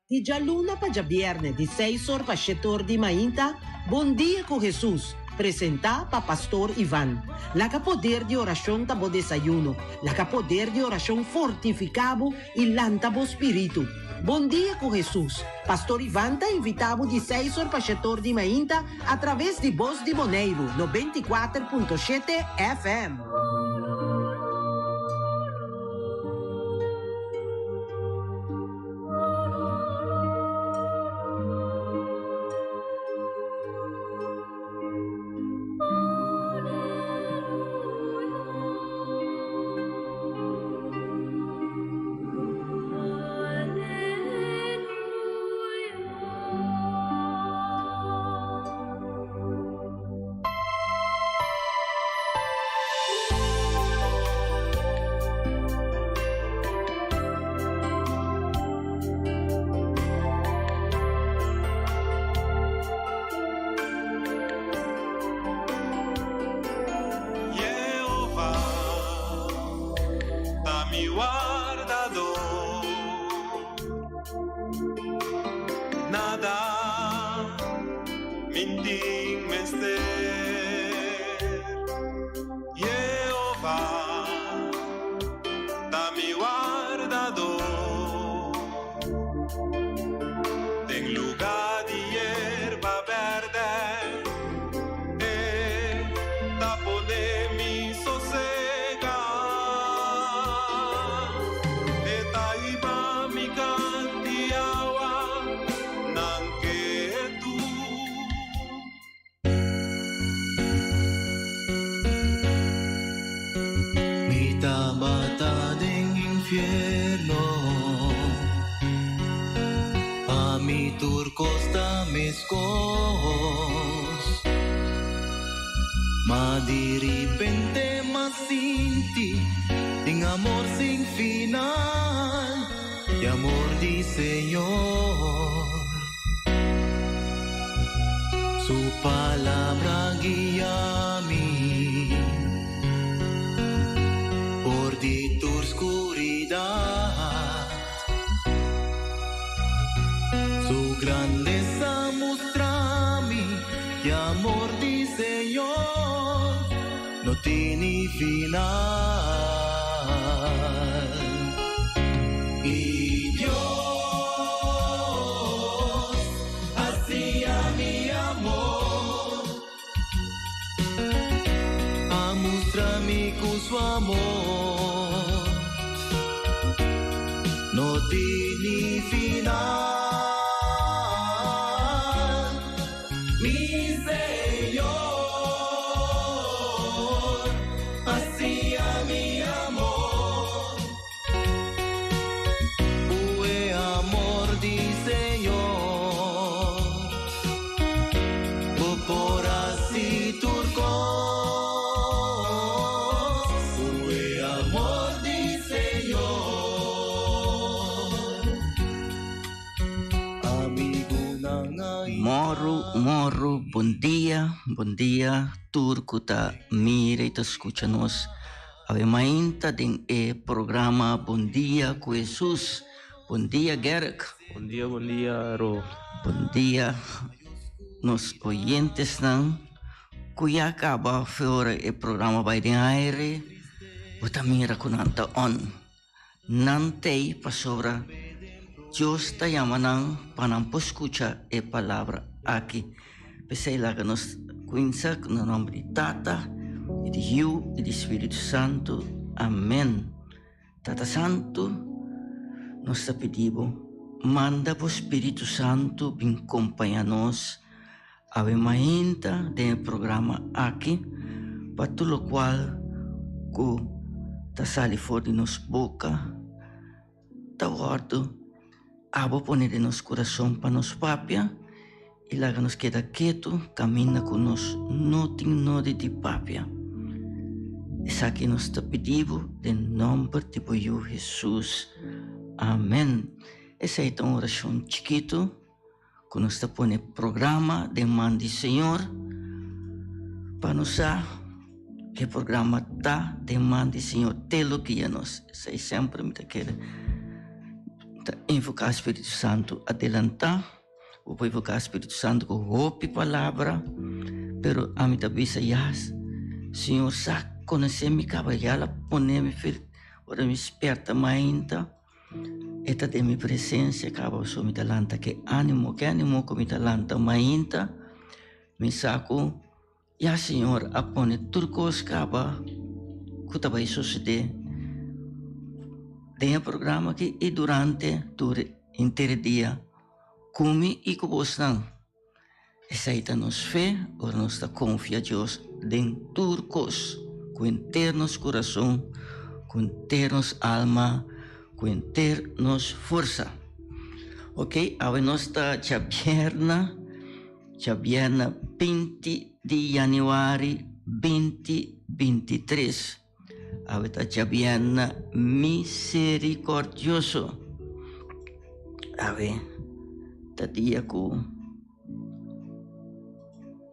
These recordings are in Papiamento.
Di djaluna pa djabièrnè di seis or pa shete or di mainta, Bon Dia ku Hesus, presentá pa Pastor Ivan. Laga poder di orashon ta bo desayuno, laga poder di orashon fortifiká bo i lanta bo spiritu. Bon Dia ku Hesus, Pastor Ivan ta invitá bo di seis or pa shete or di mainta atraves di Bos di Boneiru 94.7 FM. Yehova ta mi wardadó, nada mi tin mester. Yehova ta mi wardadó, den lugá di yerba bèrdè e ta pone mi sosegá. E ta hiba mi kanti awa nan ketu. Mi tabata den infierno, pa mi tur kos ta meskos. Ma di ripente m'a sinti tin amor sin final, e amor di Señor. Su palabra guia mi for di tur skuridat. Su grandesa mustra mi e amor di Señor no tini final. Y Dios hacia mi amor, a mustra mi cu su amor no tini final. Mi Señor hacia mi amor, cu e amor di Señor bo por haci tur cos, cu e amor di Señor. Amigunan a Mòru, mòru, bon dia, bon dia tur ku ta mira i ta skucha nos awe mainta den e programa Bon Dia ku Hesus. Bon dia Gerrit. Bon dia, bon dia Ro. Bon dia nos oyentesnan ku ya kaba fe ora e programa bai den aire bo ta mira ku nan ta on. Nan t'ei pasobra Dios ta yama nan pa nan por skucha e palabra aki. P'esei laga nos kuminsá na nòmber di Tata i di Yu i di Spiritu Santu. Amèn. Tata Santu, nos ta pidi bo, manda bo Spiritu Santu bin kompañá nos awe mainta den e programa aki pa tur lokual ku ta sali for di nos boka ta wòrdu abo pone den nos kurason pa nos papia i laga nos keda ketu kaminda ku nos no tin nodi di papia. Esaki nos ta pidi bo den nòmber di bo Yu Hesus. Amen. Esei ta un orashon chikitu. Ku nos ta pone programa den man di Señor pa nos sa ke programa ta den man di Señor te lo guia nos. Esei semper mi ta kere. ta invoká Spiritu Santu adelantá, bo por invoká Spiritu Santu ku hopi palabra, pero ami ta bisa ya, Señor sa konosé mi kaba, ya el a pone mi fer ora mi spèrta mainta, e ta den mi presensia kaba, so mi ta lanta ke ánimo, ke ánimo ku mi ta lanta mainta, mi sa ku. Ya Señor a pone tur kos kaba ku ta bai sosodé den e programa aki i durante tur henter e dia ku mi i ku bosnan. Esei ta nos fe ora nos ta konfia Dios den tur kos ku henter nos kurason, ku henter nos alma, ku henter nos forsa. Oke, awe nos ta djabièrna. Djabièrnè 20 di yanüari 2023, awe ta djabièrnè miserikòrdioso. Awe ta dia ku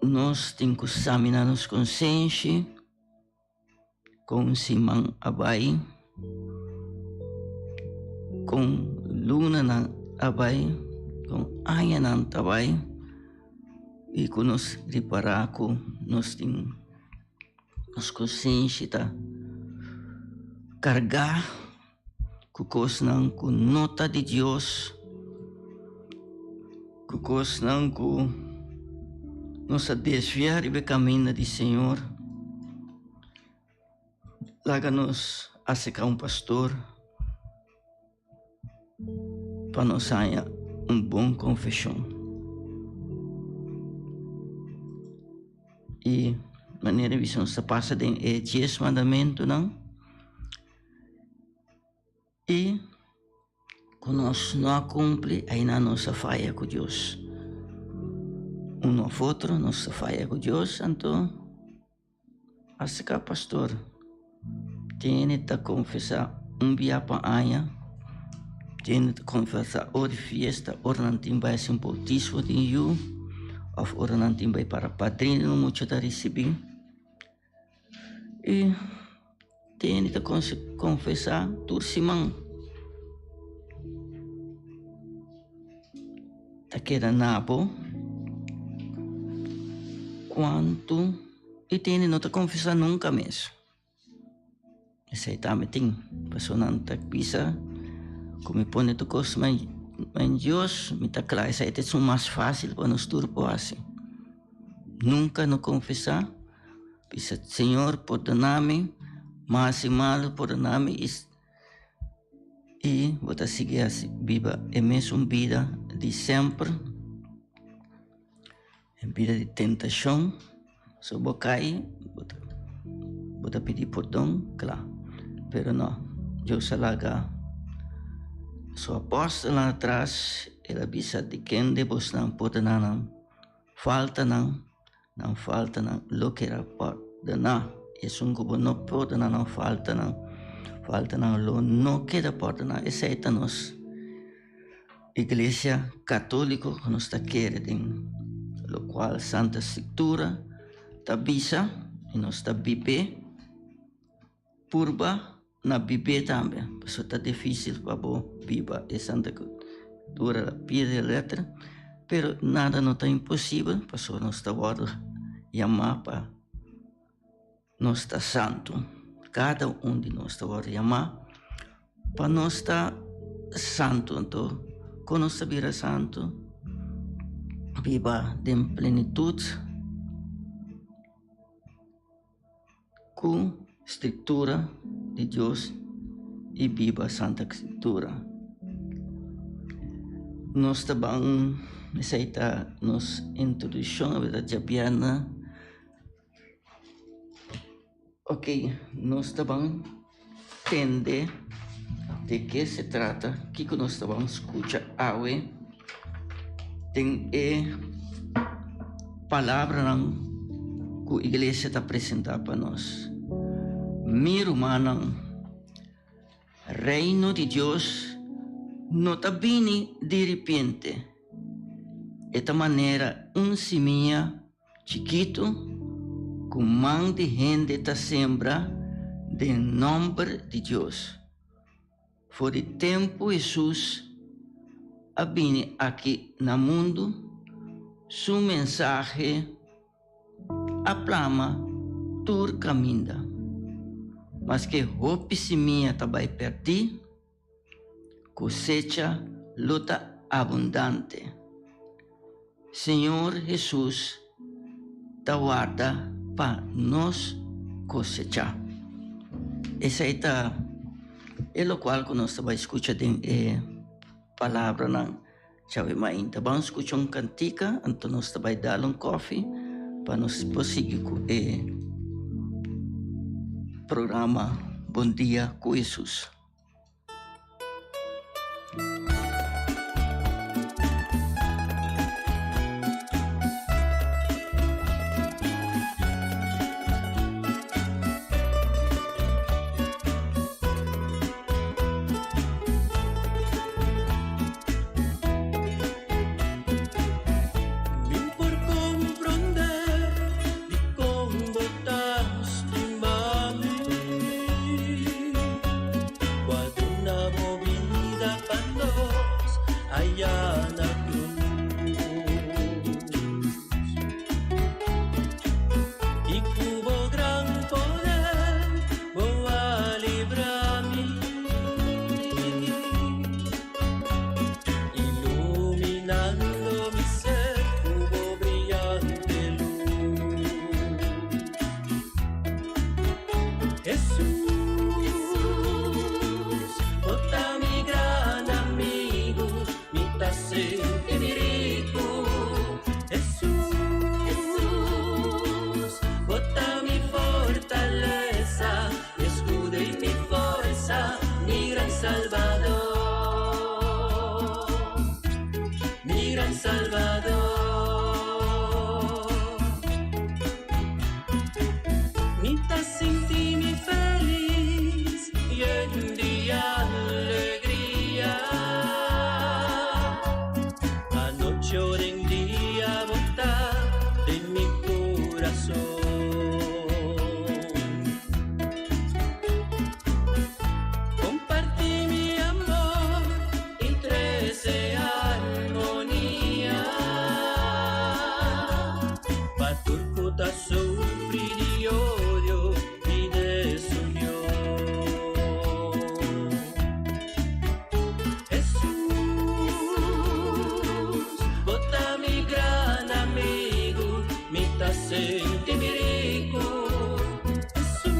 nos tin ku saminá nos konsenshi. Kon siman a bai, kon lunanan a bai, kon añanan ta bai i ku nos ripará ku nos tin nos konsenshi ta kargá ku kosnan ku no ta di Dios, ku kosnan ku nos a desviá riba e kaminda di Señor. Laga nos aserká un pastor pa nos haña un bon konfeshon. I manera bisa nos ta pasa den e dies mandamentunan. I ku nos no a kumpli, aina nos a faya ku Dios. Un òf otro nos a faya ku Dios, anto aserka pastor. Tene ta konfesá un bia pa aña, tene ta konfesá ora di fiesta, ora nan tin bai hasi un boutismo di un yu, òf ora nan tin bai para padrino un mucha ta risibí. I tene ta konfesá tur siman. Ta keda na bo kuantu i tene no ta konfesá nunka mes. Esei tambe tin pasobra nan ta bisa ku mi pone tur kos man Dios mi ta kla esei ta esun mas fásil pa nos tur por hasi. Nunka no konfesá, bisa Señor pordona mi, mi a hasi malu pordona mi i bo ta sigui hasi biba e mesun bida di semper. E bida di tentashon, so bo kai, bo ta pidi pordon, kla. Pero no, Dios a laga su apòstelnan atras, el a bisa di kende bosnan pordoná nan faltanan, nan faltanan lo keda pordoná. Esun ku bo no pordoná nan faltanan, faltanan lo no keda pordoná. Esei ta nos. Iglesia Católico cu nos ta kere den locual Santa Scritura ta bisa y nos ta bib'é, purba na bib'é tambe, pasobra ta dificil pa bo biba e Santa Scritura al pie de la letra, pero nada no ta imposibel pasobra nos ta wordo yama pa nos ta santu. Kada un di nos ta wòrdu yamá pa nos ta santu. Anto, kon nos ta bira santu? Biba den plenitut ku Skritura di Dios i biba Santa Skritura. Nos ta ban, esei ta nos introdukshon, awe ta djabièrnè. Ok, nos ta ban tende de ke se trata, kiko nos ta ban skucha awe den e palabranan ku iglesia ta presentá pa nos. Mi rumannan, Reino di Dios no ta bini diripiente, e ta manera un simia Chikitu ku man di hende ta sembra den nòmber di Dios. For di tempu Hesus a bini aki na mundu, su mensahe a plama tur kaminda. Maske hopi simia ta bai pèrdí, kosecha lo ta abundante. Señor Hesus ta warda pa nos kosechá. Esei ta e lokual ku nos ta bai skucha den e palabranan djawe mainta. Ban skucha un kantika, anto nos ta bai dal un kòfi pa nos por sigui ku e programa Bon Dia ku Hesus. Mi por comprende di con bo ta stima mi. Bo a duna bo bida pa nos allá na cruz. I cu bo gran poder bo a libra mi. Iluminando mi ser cu bo brillante luz. Hesus, bo ta mi gran amigo, mi ta sinti mi rico. Hesus, bo ta mi fortaleza, mi escudo y mi fuerza, mi gran Salvador, mi gran Salvador. Mi ta sinti mi feliz yen di alegria. Anochi o den dia bo ta den mi corazon. Comparti mi amor y trece armonia. Pa tur cu ta sufri di odio y desunion. Hesus, bo ta mi gran amigo, mi ta sinti mi rico. Hesus,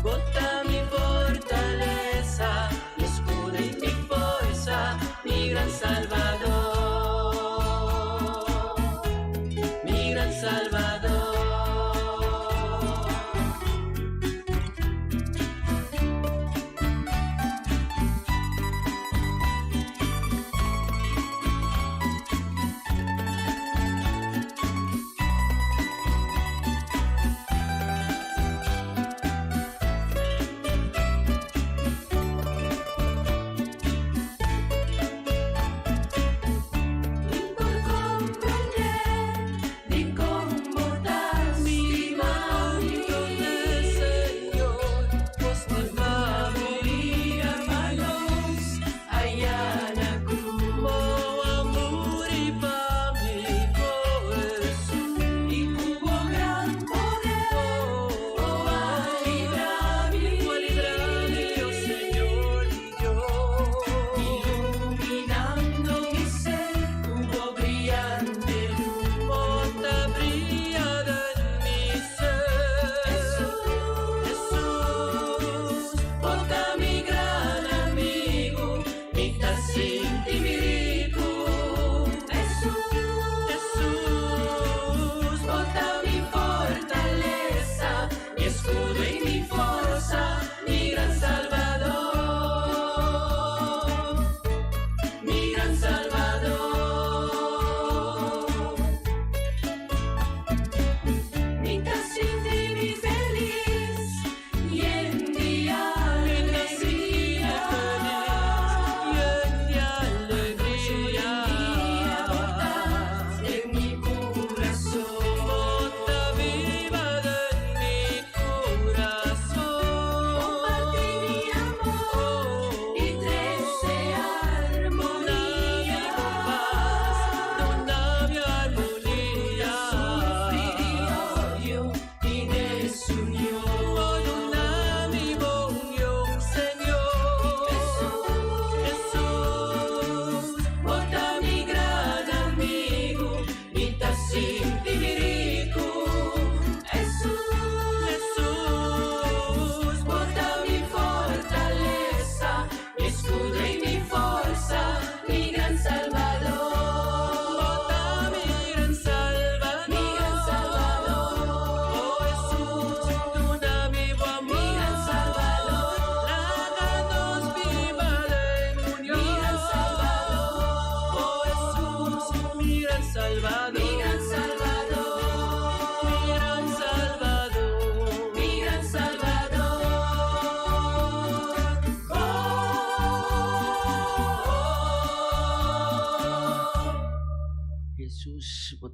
bo ta mi fortaleza, mi escudo y mi fuerza, mi gran Salvador, mi gran Salvador. Mi por comprende di con bo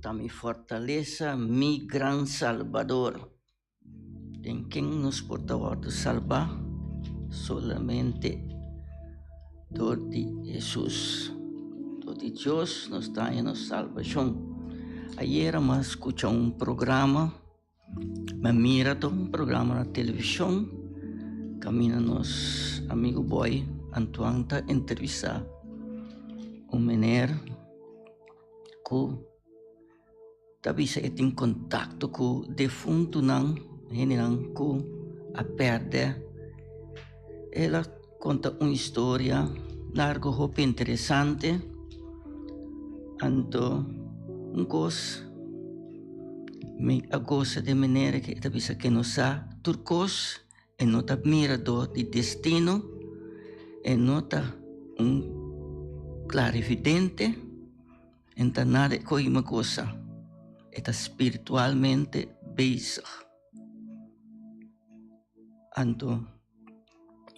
ta mi fortalesa, mi gran Salbador. Den ken nos por ta wòrdu salbá? Solamente dor di Hesus. Dor di Dios nos ta haña nos salbashon. Ayera mi a skucha un programa, mi a mira ta un programa na televishon kaminda nos amigu Boy Antoine ta entrevistá un meneer ku Ta bisa e tin kontakto ku defuntunan, hendenan ku a pèrdè. El a konta un historia largu hopi interesante. Anto un kos mi a gosa den manera ku e ta bisa ke no sa tur kos, e no ta miradó di destino, e no ta un klarividente. En ta nada e koima gosa, e ta spiritualmente bezig. Anto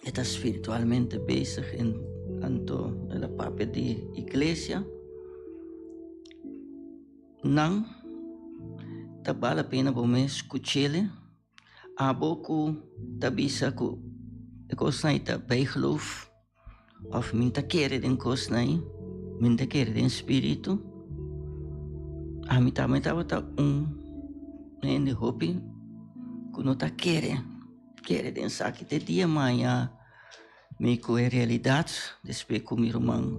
e ta spiritualmente bezig en anto el a papia di iglesia. Nan ta bal la pena bo mes skuch'el. Abo ku ta bisa ku e kosnan ei ta bijgeloof òf mi ta kere den kosnan ei, mi ta kere den spiritu. Ami tambe tabata un hende hopi ku no ta kere, kere den esaki te dia maña mi ku e realidat despues ku mi ruman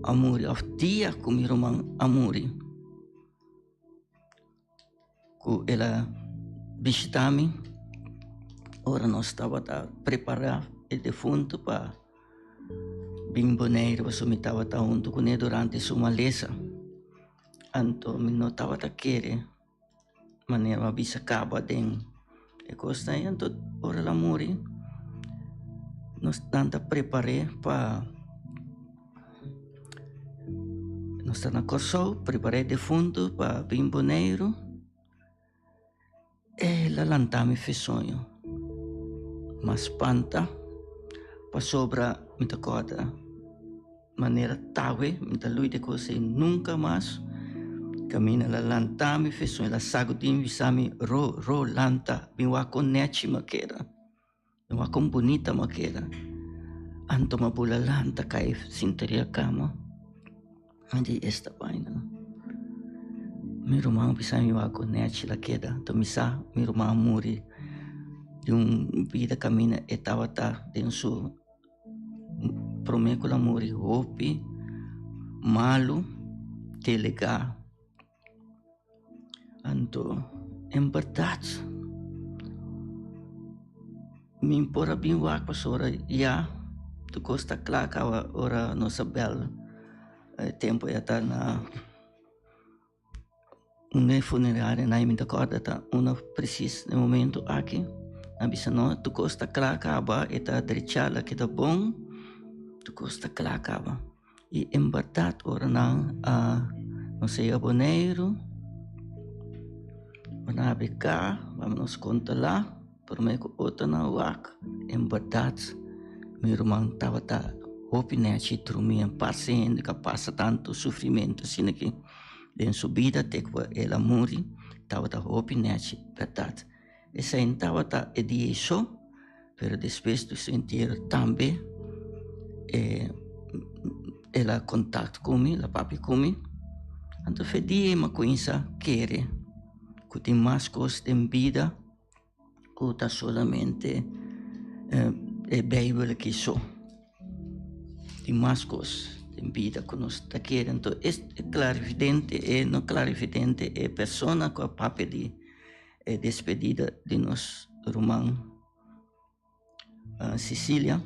a muri òf dia ku mi ruman a muri. Ku el a bishitá mi ora nos tabata prepará e defuntu pa bin Boneiru pasobra mi tabata huntu kuné durante su malesa. Anto mi no tabata kere manera mi a bisa kaba den e kosnan ei. Anto ora el a muri nos nan ta prepar'é pa. Nos ta na Kòrsou prepará e defuntu pa bin Boneiru. El a lanta mi fe soño. M'a spanta pasobra mi ta kòrda manera tawe mi ta lui di kos ei nunka mas. Kaminda el a lanta mi fe soño el a sagudí mi bisa mi, Ro, Ro, lanta bin wak kon nèchi mi a keda. Mi wak kon bunita mi a keda. Anto mi a bula lanta kai sinta riba kama. Mi di esta baina. Mi ruman a bisa mi wak kon nechi el a keda. Anto mi sa mi ruman a muri di un bida kaminda e tabata den su prome ku el a muri hopi malu delegá. Anto, en bèrdat, mi por a bin wak pasobra ya tur kos ta kla kaba ora nos a bèl e tempu ya ta na un e funeraria nan mi ta kòrda ta una presis na e momento aki nan bisa no tur kos ta kla kaba e ta drechá la keda bon tur kos ta kla kaba. I en bèrdat ora nan a nos a yega Boneiru, bo nan a beka, bam nos konta la, promé ku otronan wak, en bèrdat mi ruman tabata hopi nèchi drumí en pas hende ku a pasa tantu sufrimentu asina aki den su bida te ku el a muri, tabata hopi nèchi bèrdat. Esei no tabata e dia ei so, pero despues di su entiero tambe e el a kontakt ku mi, el a papia ku mi. Anto fe dia ei mi a kuminsá kere ku tin mas kos den bida ku ta solamente e Beibel aki so. Tin mas kos den bida ku nos ta kere. Anto e klarividente, e no klarividente, e persona ku a papia di E despedida di nos ruman Cecilia,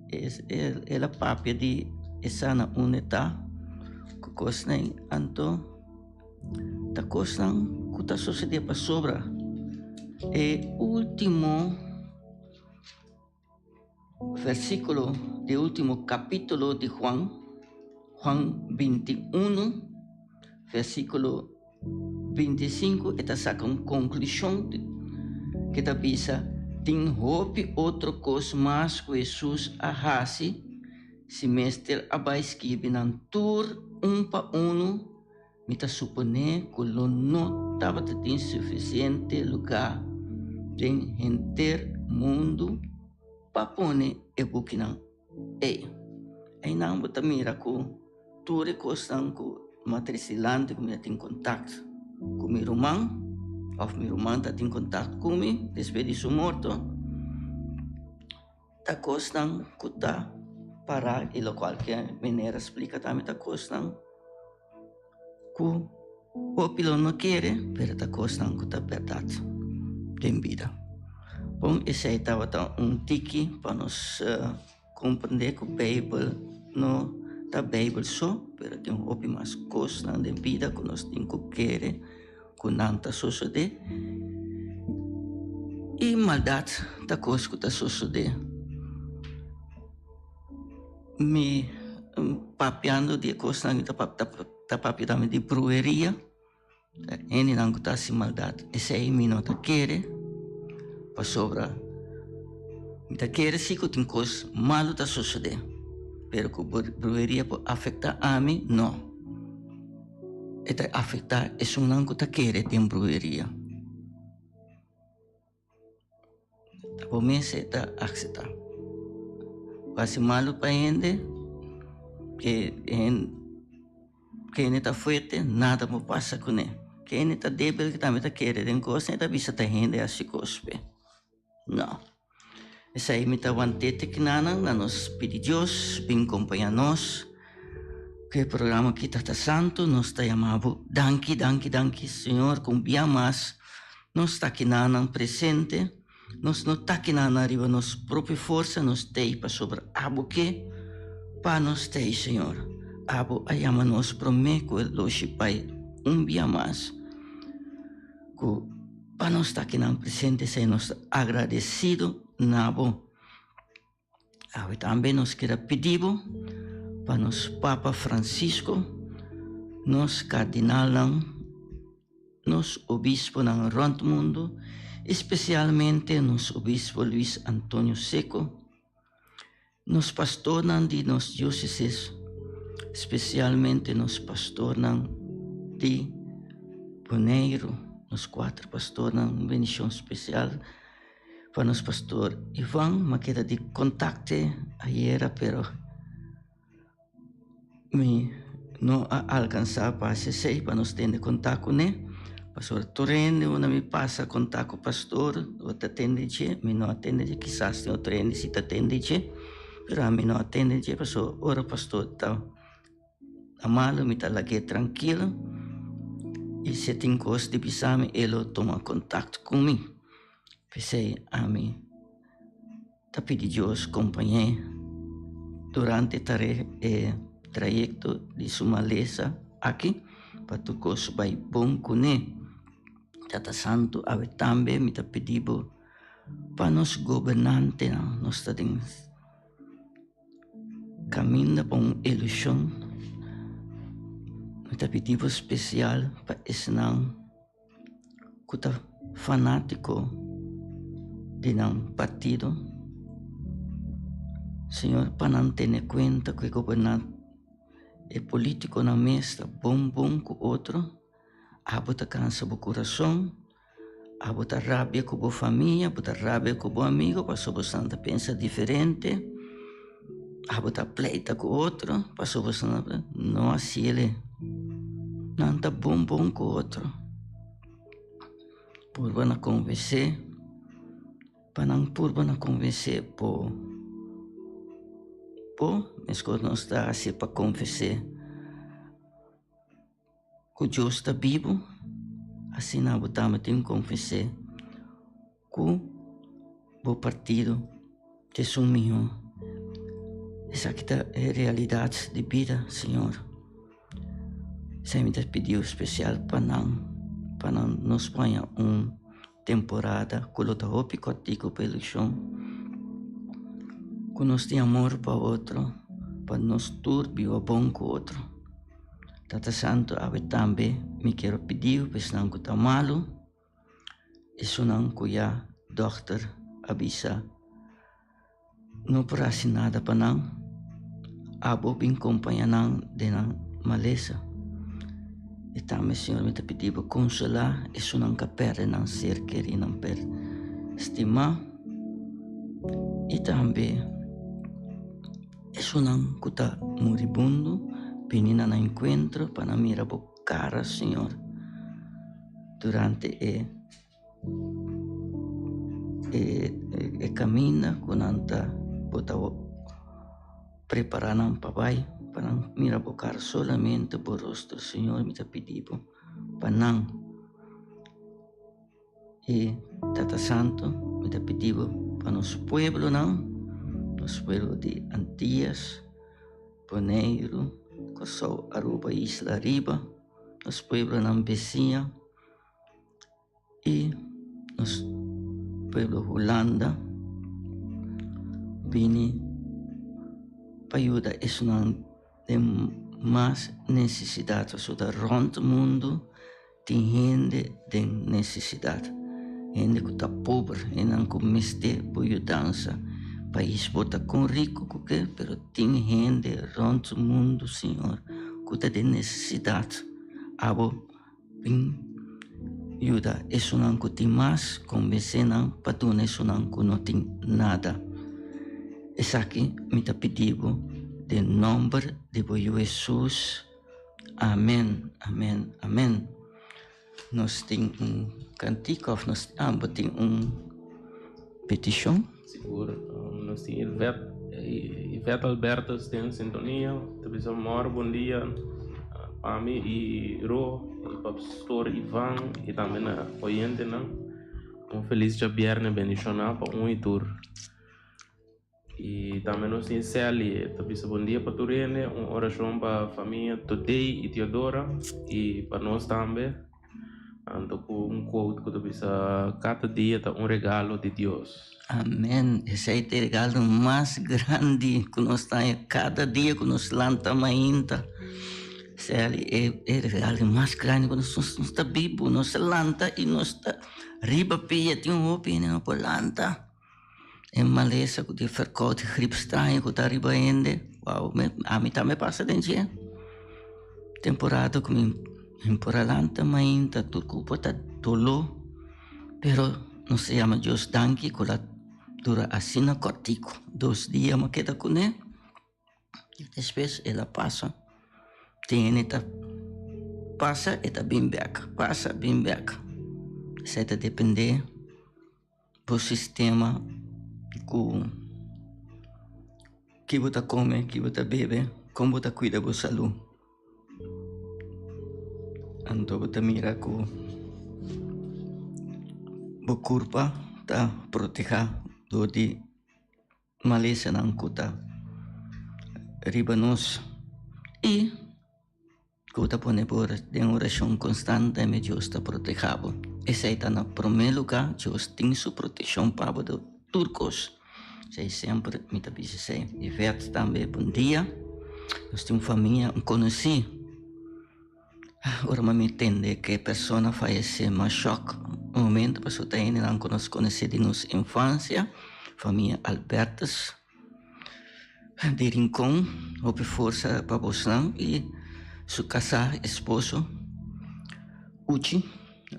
el a papia di e sa na unda ta ku kosnan anto ta kosnan ku ta sosode pasobra e ultimo Versíkulo di último kapítulo di Juan, Juan 21, versíkulo 25, e ta saka un konklushon ku ta bisa, Tin hopi otro kos mas ku Hesus a hasi. Si mester a bai skibi nan tur un pa unu, mi ta suponé ku lo no tabata tin sufisiente lugá den henter mundu pa pone e bukinan ei. Einan bo ta mira ku tur e kosnan ku matrisilante ku mi a tin kontakt ku mi ruman òf mi ruman ta tin kontakt ku mi despues di su morto. Ta kosnan ku ta pará i lokual ke mener a splika tambe ta kosnan ku hopi lo no kere pero ta kosnan ku ta bèrdat den bida. Bon esei tabata un tiki pa nos komprendé ku beibel no ta beibel so pero tin hopi mas kosnan den bida ku nos tin ku kere. Ku nan ta sosodé i maldat ta kos ku ta sosodé. Mi papiando di e kosnan ta ta papia tambe di brueria, hendenan ku ta hasi maldat esei mi no ta kere pasobra mi ta kere si ku tin kos malu ta sosodé pero ku brueria por afektá ami no. E ta afektá esunnan ku ta kere den bruheria. Ta bo mes e ta akseptá. Bo hasi malu pa hende, ke hende ta fuerte, nada por pasa kuné. Ke hende ta débil tambe ta kere den kos, e ta bisa ta hende hasi kos p'e. No. Esei mi ta want'é te kinanan na nos pidi Dios bin kompañá nos ku e programa aki Tata Santu. Nos ta yama bo danki, danki, danki Señor ku un bia mas nos ta kinanan presente. Nos no ta kinanan riba nos propio forsa, nos t'ei pasobra abo ke pa nos t'ei Señor. Abo a yama nos promé ku e loshi bai un bia mas. Ku pa nos ta akinan presente esei nos ta agradesido na bo. Awe tambe nos kier a pidi bo pa nos Papa Francisco, nos kardinalnan, nos obisponan rònt mundu, espesialmente nos obispo Luis Antonio Seco, Nos pastornan di nos diócesis, spesialmente nos pastornan di Boneiru, nos kuater pastornan, un bendishon spesial pa nos pastor Ivan, mi a keda di kontakte ayera pero Mi no a alkansá pa hasi esei pa nos tende kontá kuné, pasobra tur hende unda mi pasa kontá ku pastor bo ta tende dje, mi no a tende dje, kisas tin otro hende si ta tende dje, pero ami no a tende dje pasobra ora pastor ta na malu mi ta lag'é trankilo i si e tin kos di bisa mi e lo tuma kontakto ku mi, p'esei ami. Ta pidi Dios kompañ'é durante e trayekto di su malesa aki pa tur kos bai bon kuné. Tata Santu, awe tambe mi ta pidi bo pa nos gobernantenan, nos ta den kaminda pa un eleshon, mi ta pidi bo spesial pa esnan. Ku ta fanátiko di nan partido, Señor, pa nan tene kuenta ku e gobernan, e polítikonan mes ta bon bon ku otro, abo ta kansa bo kurason, abo ta rabia ku bo famia, bo ta rabia ku bo amigo pasobra boso ta pensa diferente, abo ta pleita ku otro pasobra boso no hasiel. Nan ta bon bon ku otro. Purba na konvensé, pa nan purba na konvensé bo, bo meskos nos ta hasi pa konvensé ku Dios ta bibu, asina bo tambe tin konvensé Ku bo partido ta esun mihó. Esaki ta e realidat di bida, Señor. Esei mi ta pidiu spesial pa nan, pa nan nos paña un temporada ku lo ta hopi kòrtiku pa elekshon, ku nos tin amor pa otro, pa nos tur biba bon ku otro. Tata Santu, awe tambe mi kier pidiu pa esnan ku ta malu. Esunnan ku ya dòkter a bisa no por hasi nada pa nan. Abo bin kompaña nan den nan malesa. I tambe, Señor, mi ta pidi Bo konsolá esunnan ku a pèrdè nan ser kerí, nan per stimá, i tambe esunnan ku ta muribundo, bini na nan enkuentro pa nan mira Bo kara, Señor, durante e e kaminda ku nan ta bo ta prepara nan pa bai pa nan mira bo kara solamente bo rostro Señor mi ta pidi bo pa nan i Tata Santo mi ta pidi bo pa nos pueblonan nos pueblo di Antias Boneiru Kòrsou Aruba Isla Riba nos pueblonan bisiña. I nos pueblo Hulanda bini pa yuda esnan den mas nesesidat pasobra rònt mundu tin hende den nesesidat, hende ku ta pober, hendenan ku mester bo yudansa. Pais por ta kon riku ku ke pero tin hende rònt mundu Señor ku ta den nesesidat. Abo Bin yuda esunnan ku tin mas, konvensé nan pa duna esunnan ku no tin nada. Esaki mi ta pidi bo den nòmber di bo Yu Hesus. Amen, amen, amen. Nos tin un kantika òf nos bo tin un petishon? Sigur, nos tin Yvette, Yvette Albertus den sintonia, ta bisa mor bon dia pa mi y Ro y pa Pastor Ivan y tambe na oyentenan. Un felis djabierne bendiciona pa un y tur. Y tambe nos tin Sally, ta bisa bon dia pa tur hende, un oracion pa famia Todey y Theodora y pa nos tambe. Anto ku un quote ku ta bisa kada dia ta un regalo di Dios. Amen, esei ta e regalo mas grandi ku nos ta haña kada dia ku nos lanta mainta. Sally, e e regalo mas grandi ku nos nos ta bibu, nos ta lanta i nos ta riba pia, tin hopi hende no por lanta. E malesa ku tin ferkout, grip straño ku ta riba hende, wou, ami tambe pasa den dje. Temporada ku mi por a lanta mainta tur ku por ta doló, pero nos ta yama Dios danki ku la dura asina kòrtiku, dos dia mi a keda kuné. Despues el a pasa, tin hende ta pasa e ta bin bèk, pasa bin bèk. Esei ta dependé bo sistema ku ki bo ta kome, ki bo ta bebe, kon bo ta kuida bo salú. Anto bo ta mira ku bo kurpa ta protehá dor di. Malesanan ku ta riba nos i ku ta pone bo den orashon konstante, mi Dios ta proteha bo. Esei ta na promé lugá, Dios tin su protekshon pa bo den tur kos. Esei semper mi ta bisa esei. Yvette tambe bon dia. Nos tin un famia, un konosí. Ora mi tende ku e persona fayesé mi a shòk un momento pasobra ta hendenan ku nos konosé di nos infansia, famia Albertus di Rincon. Hopi forsa pa bosnan i su kasá, esposo Uchi,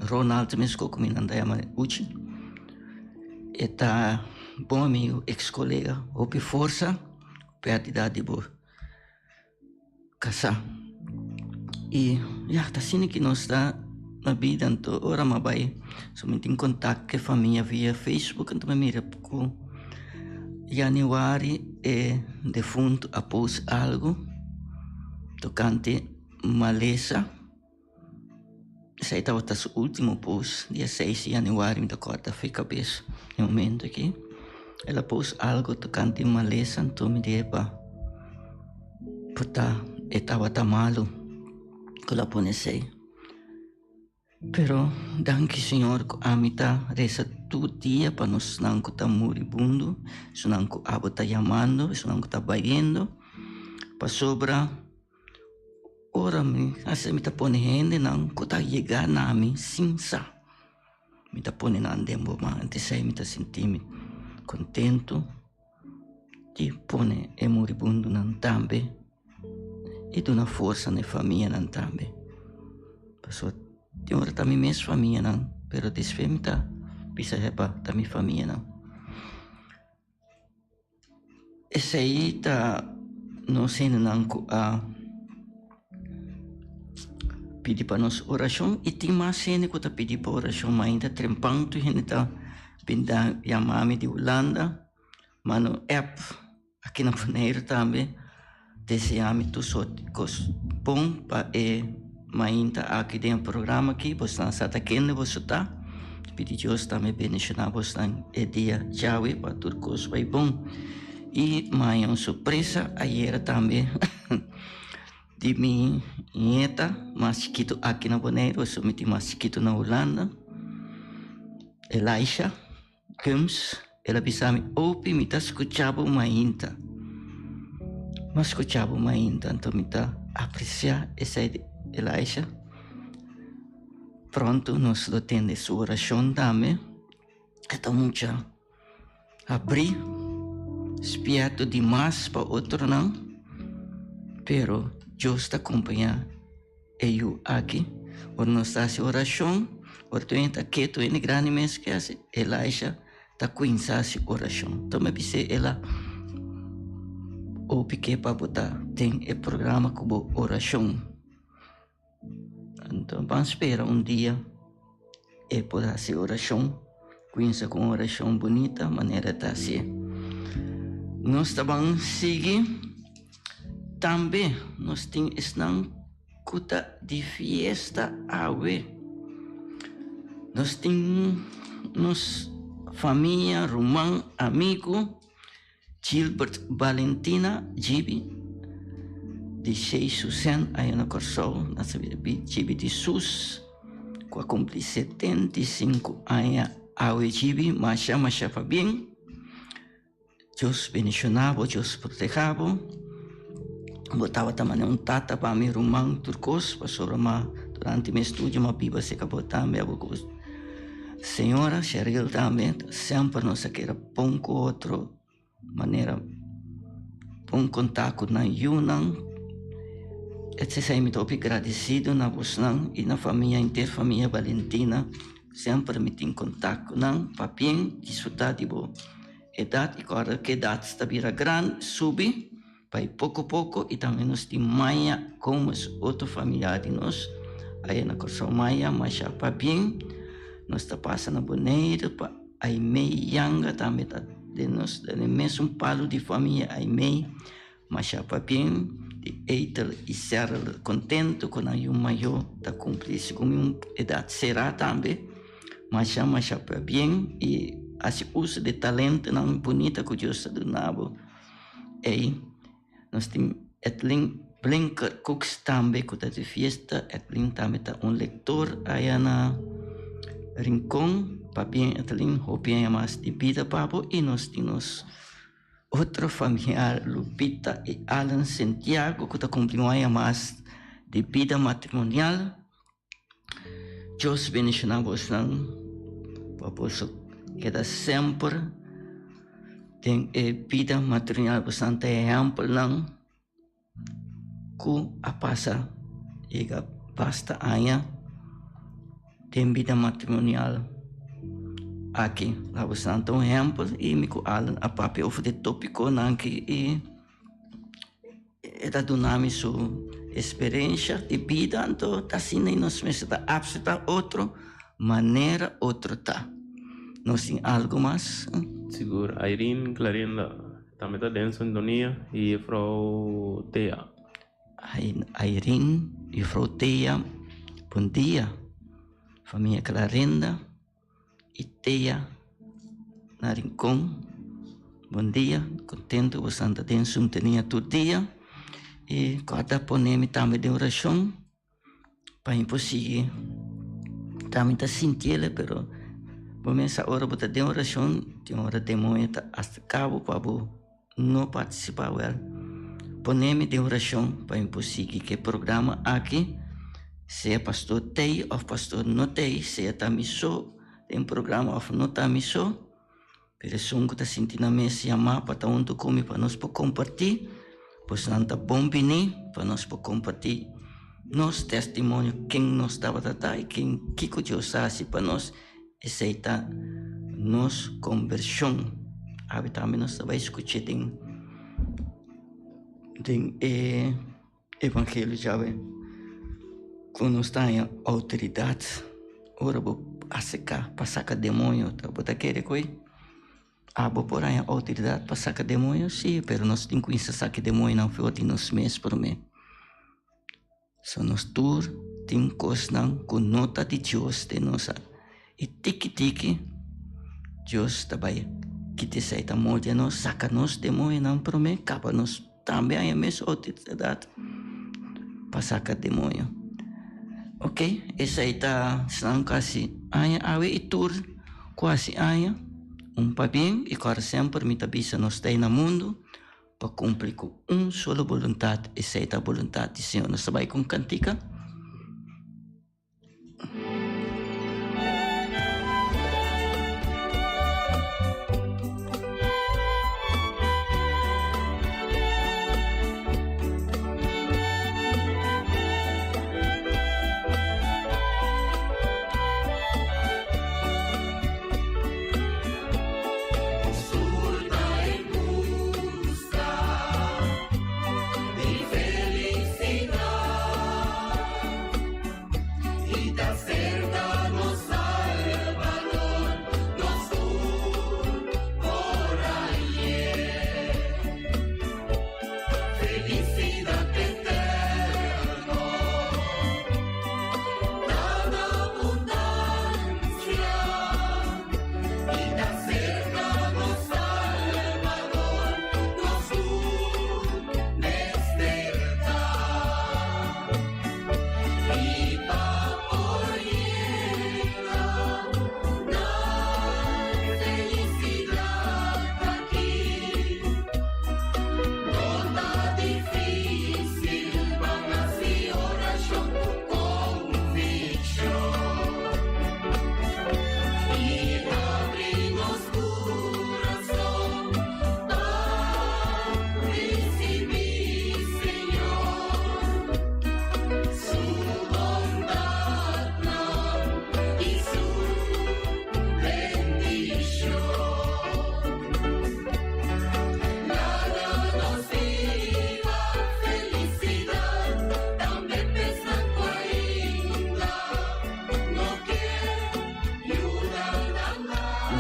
Ronald meskos ku mi nan ta yama Uchi. E ta bon amigu, eks kolega, hopi forsa pèrdida di bo. Kasá. I ya, ta asina ki nos ta na bida. Anto ora mi a bai, so mi tin kontak ku e famia via Facebook, anto mi a mira ku yanüari e defuntu a post algu tokante malesa. Esei tabata su ultimo post, dia seis di yanüari, mi ta kòrda afe kabes e momento aki. El a post algo tokante malesa, anto mi di epa, por ta e tabata malu ku el a pone esei. Pero danki Señor ku ami ta resa tur dia pa nosnan ku ta muribundo, esunnan ku abo ta yamando, esunnan ku ta bayendo, pasobra. Ora mi hasi mi ta pone hendenan ku ta yega na mi sin sa. Mi ta pone nan den bo man, antes ei mi ta sinti mi kontentu. Di pone e muribundonan tambe i duna forsa na e famianan tambe. Pasobra tin ora ta mi mes famianan, pero despues mi ta bisa hepa ta mi famianan. Esei ta nos hendenan ku a pidi pa nos orashon i tin mas hende ku ta pidi pa orashon mainta trempan tur hende ta bin yama mi di Hulanda. Mano app aki na Boneiru tambe desea mi tur sort di kos bon pa e mainta aki den e programa aki. Bosnan sa ta kende boso ta. Pidi Dios tambe bendiciona bosnan e dia djawe pa tur kos bai bon. I maya un sorpresa ayera tambe di mi nieta mas chikitu aki na Boneiru, pasobra mi tin mas chikitu na Hulanda, Elisha. Kums, el a bisa mi, Opi, mi ta skucha bo mainta. Mi a skucha bo mainta, anto mi ta apresiá esei di Elisha. Pronto nos lo tende su orashon tambe. E ta mucha habrí, spierto dimas pa otronan, pero Dios ta kompañá. E yu aki, ora nos ta hasi orashon, ora tur hende ta ketu, hende grandi mes ke hasi, Elisha ta kuminsá hasi orashon. Enton mi a bis'é, el a hopi ke pa bo ta den e programa ku bo orashon. Anto ban spera un dia e por hasi orashon, kuminsá ku un orashon bunita manera e ta hasié. Nos ta ban sigui. Tambe nos tin esnan ku ta di fiesta awe. Nos tin nos famia, ruman, amigu, Gilbert Valentina, Gibi, di Shei Susen aya na Kòrsou, nan sa bira Gibi di Sus, ku a kumpli 75 aña awe. Gibi, masha masha pabien. Dios bendiciona bo, Dios proteha bo. Bo tabata manera un tata pa mi ruman tur cos, pasobra ma durante mi estudio m'a biba cerca bo tambe, abo cu bo señora Cheryl tambe, semper nos a keda bon cu otro, manera bon contact cu nan yunan. Esei mi ta hopi gradecido na bosnan y na famia henter famia Valentina. Semper mi tin kontak ku nan pa bien disfrutá di bo edat i kòrda ku edat ta bira gran, subi bai poko poko i tambe nos tin maya komo es otro familiar di nos aya na Kòrsou maya masha pa bien nos ta pasa na Boneiru pa Aimee Yanga tambe ta den nos den e mesun palu di famia Aimee. Masha pabien di Ethel i Cheryl contento cu nan yu mayor ta cumpli segun un edad cera tambe. Masha masha pabien i haci uso di talentonan bunita cu Dios ta duna bo. Ey, nos tin Ethlyn Blinker Cooks tambe cu ta di fiesta. Ethlyn tambe ta un lector aya na Rincon. Pabien Ethlyn, hopi aña mas di bida pa bo i nos tin nos. Otro familiar Lupita i Alan Santiago ku ta kumpli un aña mas di bida matrimonial. Dios bendishoná bosnan pa boso keda semper den e bida matrimonial. Bosnan ta ehèmpelnan ku a pasa yega basta aña den bida matrimonial aki. La boso ta un ehempel y mi ku Allen a papia over di topiconan aki y e ta duna mi su experiencia di bida anto ta asina y nos mester ta acepta otro manera otro ta. Nos tin algo mas? Sigur, Irene Clarinda. Tambe ta den sintonia y juffrouw Thea. Irene, juffrouw Thea, bon dia. Familia Clarinda y Thea na Rincon, bon dia. Contento bo ta den sintonia tur dia. Y corda pone mi tambe den oracion. Pa mi por sigui ta mi ta sintiel pero bo mester ora bo ta den oracion tin ora demoño ta acerca bo pa bo no participa wel pone mi den oracion pa mi por sigui cu e programa aki sea pastor tey of pastor no tey sea ta mi so den programa of no ta mi so. Pero esun ku ta sinti nan mes yamá pa ta huntu ku mi pa nos por kompartí, bosnan ta bon biní pa nos por kompartí nos testimonio, ken nos tabata ta i ken kiko Dios a hasi pa nos. Esei ta nos kombershon. Awe tambe nos ta bai skuch'é den den e evangelio djawe ku nos ta haña outoridat ora bo aserká pa saka demoño. Bo ta kere ku ei? Abo por haña outoridat pa saka demoño? Sí, pero nos tin kuminsá saka e demoñonan for di nos mes promé. So nos tur tin kosnan ku no ta di Dios den nos i tiki tiki Dios ta bai kita esei ta moldia nos saka nos demoñonan prome kaba nos tambe haña mes outoridat pa saka demoño. Ok esei ta esnan ku hasi aña awe i tur ku hasi aña un pabien i kòrda semper mi ta bisa nos ta ei na mundu. Pa cumpli cu un solo boluntad, esey ta boluntad di Señor. Nos ta bay cu un cantica.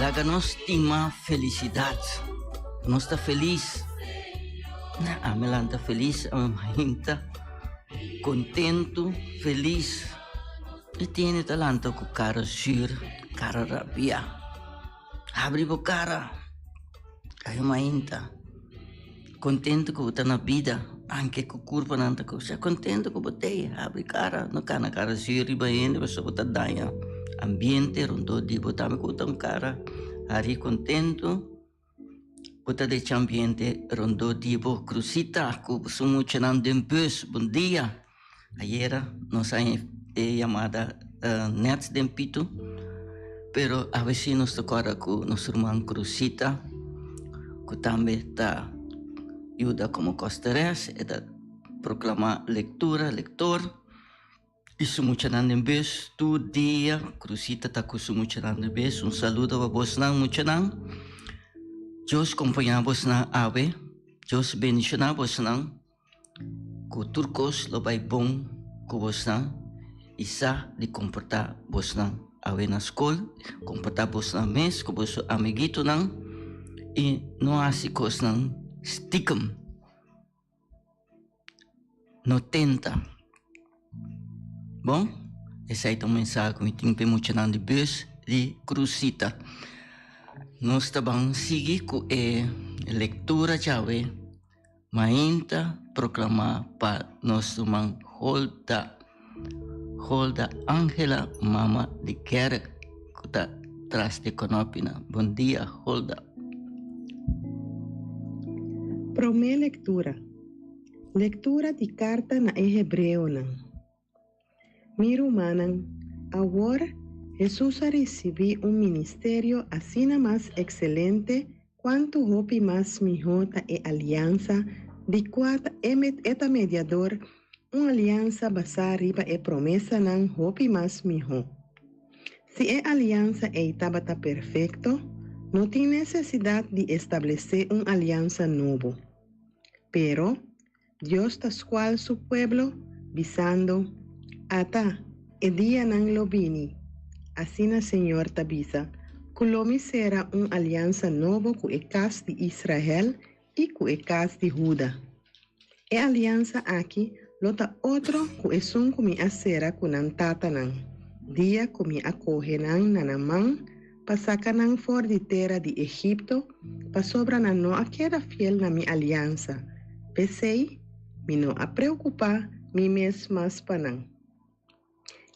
Laga nos stima felicidad. Nos ta feliz. Ami lanta feliz, ami mainta contento, feliz. E tiene ta lanta cu cara zuur, cara rabia. Habri bo cara. Ay mainta. Contento cu bo ta na bida, anke cu curpanan ta cu. Sea contento cu bo tey. Habri cara, no cana cara zuur riba hende pasobra bo ta daña ambiente rondó di bo. Tambe cu bo ta un cara hari contento. Bo ta decha ambiente rondó di bo. Cruzita cu su muchanan den bus, bon dia. Ayera nos a e yamada net den pito, pero awe si nos ta kòrda ku nos ruman Cruzita ku tambe ta yuda komo kosteres, e ta proklamá lektura, lektor. I su muchanan den bus tur dia. Cruzita ta ku su muchanan den bus. Un saludo pa bosnan muchanan. Dios kompañá bosnan awe. Dios bendishoná bosnan. Ku tur kos lo bai bon ku bosnan i sa di komportá bosnan awe na skol, komportá bosnan mes ku boso amiguitonan i no hasi kosnan stikem. No tenta. Bon, esei ta un mensahe ku mi tin pa e muchanan di bus di Cruzita. Nos ta ban sigui ku e lektura djawe mainta proklamá pa nos ruman Holda, Holda Angela mama di Gerrit ku ta tras di konòpinan. Bon dia Holda. Promé lektura. Lektura di karta na e hebreonan. Mi rumannan, awor Hesus a risibí un ministerio asina mas ekselente kuantu hopi mas mihó ta e aliansa di kua ta e ta mediador, un aliansa basá riba e promesanan hopi mas mihó. Si e aliansa ei tabata perfekto, no tin nesesidat di establesé un aliansa nobo. Pero, Dios ta skual su pueblo, bisando, Ata, e dianan lo bini, asina Señor ta bisa, ku lo mi sera un aliansa nobo ku e kas di Israel i ku e kas di Huda. E aliansa aki lo ta otro ku esun ku mi a sera ku nan tatanan, dia ku mi a kohe nan na nan man pa saka nan for di tera di Egipto, pasobra nan no a keda fiel na mi aliansa, p'esei mi no a preokupá mi mes mas pa nan.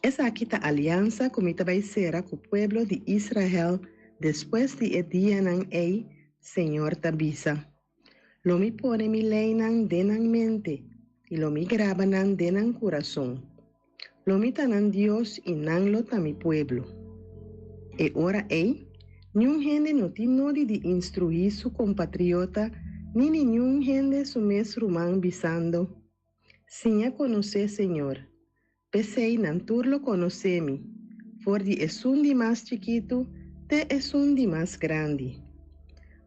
Esaki ta aliansa ku mi ta bai sera ku pueblo di Israel despues di e dianan ei, Señor ta bisa. Lo mi pone mi leinan den nan mente, i lo mi graba nan den nan kurason. Lo mi ta nan Dios i nan lo ta mi pueblo. E ora ei, niun hende no tin nodi di instruí su kompatriota ni niun hende su mes ruman bisando, Siña konosé Señor. P'esei nan tur lo konosé mi, for di esun di mas chikitu te esun di mas grandi.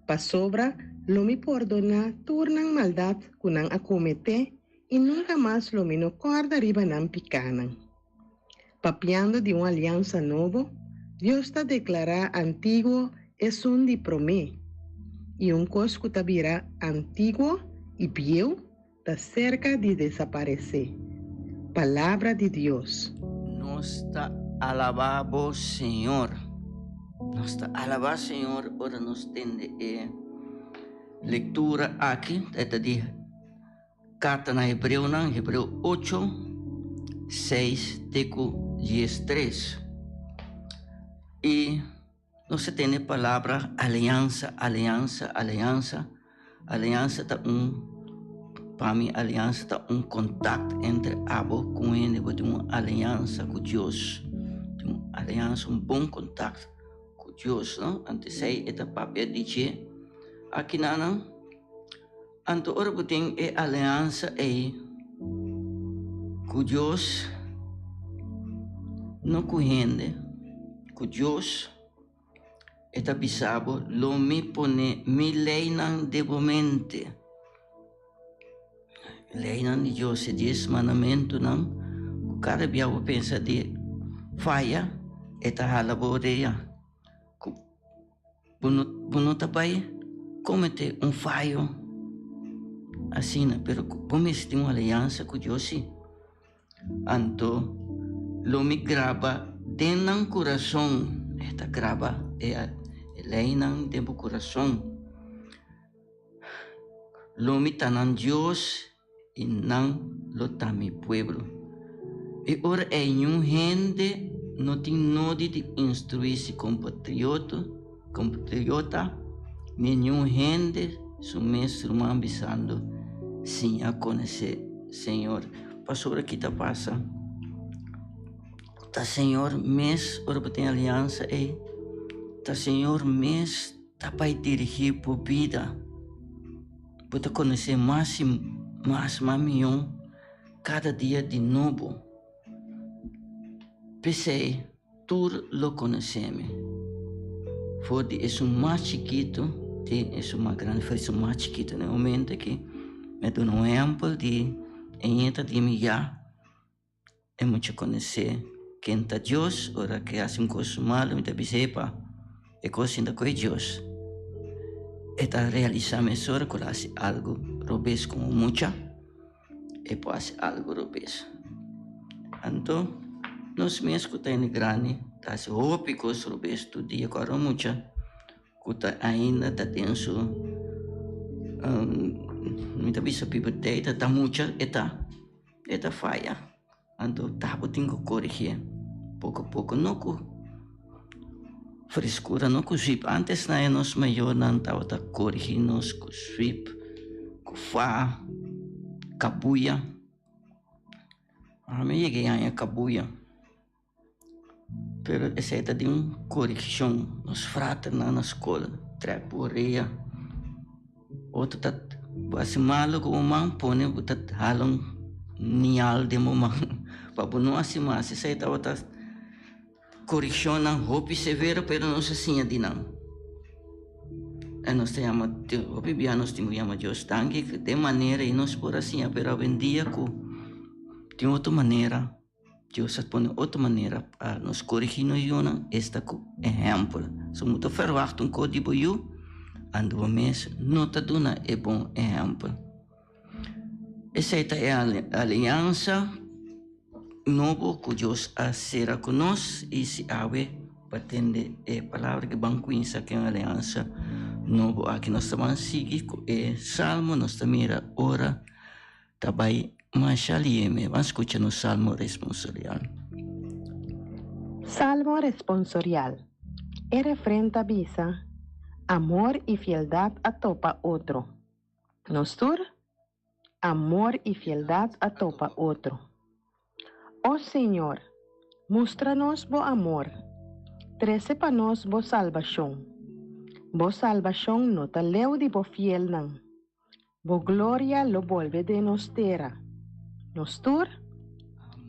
Pasobra lo mi pordoná tur nan maldat ku nan a kometé i nunka mas lo mi no kòrda riba nan pikánan. Papiando di un aliansa nobo, Dios ta deklará antiguo esun di promé, i un kos ku ta bira antiguo i bieu Ta serka di desaparesé. Palabra di Dios. Nos ta alabá bo, Señor. Nos ta alabá Señor ora nos tende e lectura aki. E ta di Carta na Hebreonan, Hebreo 8, 6 te cu 13. I Nos ta tene palabra aliansa, aliansa, aliansa. Aliansa ta un, pa mi aliansa ta un kontakt entre abo ku un hende. Bo tin un aliansa ku Dios, tin un aliansa, un bon kontakt ku Dios, no? Anto esei e ta papia di dje akinanan. Anto ora bo tin e aliansa ei ku Dios, no ku hende, ku Dios, e ta bisa bo, Lo mi pone mi leinan den bo mente. Leinan di Dios, e dies mandamentunan, ku kada bia bo pensa di faya, e ta hala bo orea. Ku Bo no, bo no ta bai comete un fayo asina, pero bo mester tin un aliansa cu Dios si. Anto lo mi graba den nan curason, e ta graba e leynan den bo curason. Lo mi ta nan Dios i nan lo ta mi pueblo. E ora ei niun hende no tin nodi di instruí si kompatriota, ni niun hende su mes ruman bisando, Siña konosé Señor. Pasobra ki ta pasa? Ta Señor mes, ora bo tin aliansa ei, ta Señor mes ta bai dirigí bo bida. Bo ta konosé mas i mas mas mihó kada dia di nobo. P'esei tur lo konosé mi, for di esun mas chikitu te esun mas grandi. For di esun mas chikitu na e momento aki mi a duna un ehèmpel di e ñeta di mi ya. E mucha konosé ken ta Dios, ora ke hasi un kos malu mi ta bisa epa e kos sinta ku e Dios. E ta realisá mesora ku el a hasi algu robes komo mucha, e por hasi algu robes. Anto nos mes ku ta hende grandi ta hasi hopi kos robes tur dia ku ora mucha ku ta ainda ta den su mi ta bisa puberteit ta mucha e ta. E ta faya, anto ta bo tin ku korigié poko poko, no ku freskura, no ku swip. Antes na e nos mayornan tabata korigí nos ku swip, ku fa, kabuya. Ami a yega e haña kabuya. Pero esei ta di un korekshon. Nos fraternan na skol trèk bo orea. Otro ta bo hasi malu ku bo man pone bo ta hala un nial den bo man pa bo no hasi mas. Esei tabata korekshonnan hopi severo pero nos a siña di nan. I nos ta yama hopi bia nos tin ku yama Dios danki den manera ei nos por a siña pero awendia ku tin otro manera. Dios a pone otro manera pa nos korigí nos yunan, esta ku ehèmpel. So bo ta ferwagt un kos di bo yu, anto bo mes no ta duna e bon ehèmpel. Esei ta e aliansa nobo ku Dios a sera ku nos, i si awe bo a tende e palabra ki ban kuminsá ku e aliansa nobo aki. Nos ta ban sigui ku e salmo, nos ta mira ora. Ta bai masha lieme. Ban skucha nos salmo responsorial. Salmo responsorial. E refren ta bisa, Amor i fieldat a topa otro. Nos tur? Amor i fieldat a topa otro. O Señor, mustra nos bo amor, trese pa nos bo salbashon. Bo salbashon no ta leu di bo fielnan. Bo gloria lo bolbe den nos tera. Nos tur,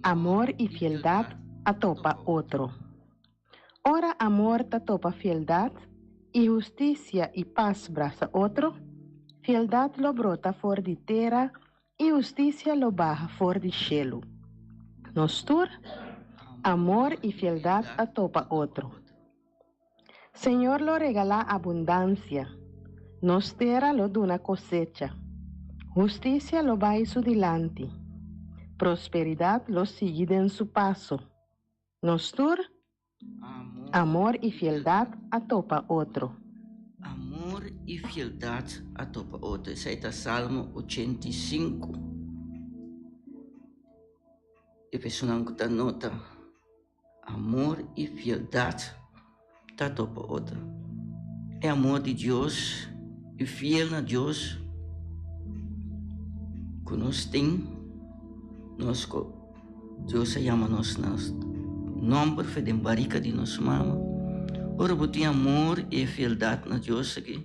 amor i fieldat a topa otro. Ora amor ta topa fieldat, i hustisia i pas brasa otro, fieldat lo brota for di tera i hustisia lo baha for di shelu. Nos tur, amor i fieldat a topa otro. Señor lo regalá abundansia, nos tera lo duna kosecha, hustisia lo bai su dilanti, prosperidat lo sigui den su paso. Nos tur, amor i fieldat a topa otro. Amor i fieldat a topa otro. Esei ta Salmo 85. E personanan ku ta nota. Amor i fieldat ta topa otro. E amor di Dios i fiel na Dios ku nos tin, nos ku Dios a yama nos na nos nomber for den barika di nos mama. Ora bo tin amor i e fieldat na Dios aki,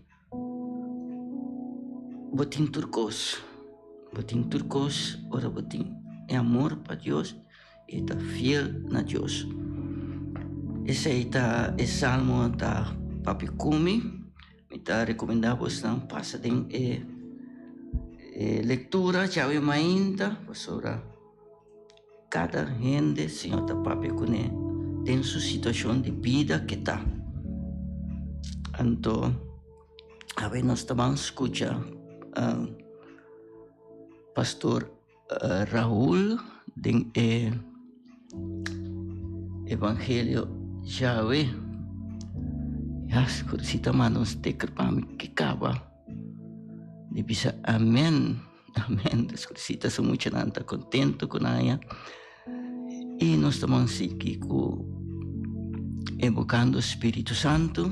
bo tin tur kos. Bo tin tur kos ora bo tin e amor pa Dios. E ta fiel na Dios. Esei ta e salmo ta papia ku mi. Mi ta rekomendá bosnan pasa den e e lektura djawe mainta pasobra kada hende Señor ta papia kuné den su situashon di bida ke ta. Anto awe nos ta ban skucha Pastor Raul den e Evangelio djawe. Ya si ta manda un sticker pa mi ke kaba di bisa amen, amen. Si ta su muchanan ta contento ku nan ya. I nos ta ban sigui ku evocando Spiritu Santo.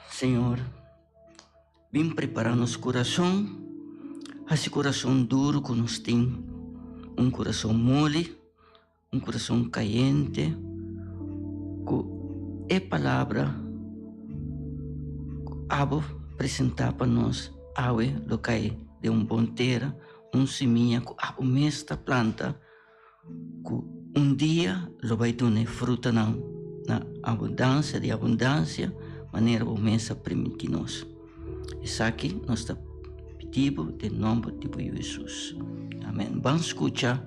Señor. Bin prepara nos kurason, hasi kurason duru ku nos tin, un kurason moli, un kurason kayente, ku e palabra ku abo presentá pa nos awe lo kai den un bon tera, un simia ku abo mes ta planta, ku un dia lo bai duna e frutanan na abundansia di abundansia manera bo mes a primintí nos. Esaki nos ta pidi bo den nomber di bo Yu Hesus. Amen. Ban skucha